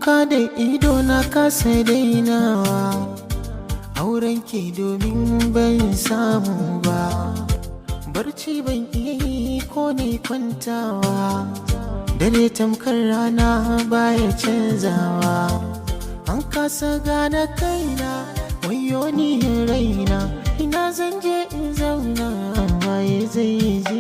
Kuka da ido na kasa dainawa, auren ki domin ban samu ba. Barci ban iya yi ko ne kwantawa, dare tamkar rana baya canzawa. An kasa gane kaina, wayo ni raina, ina zan je in zauna, waye zai yi?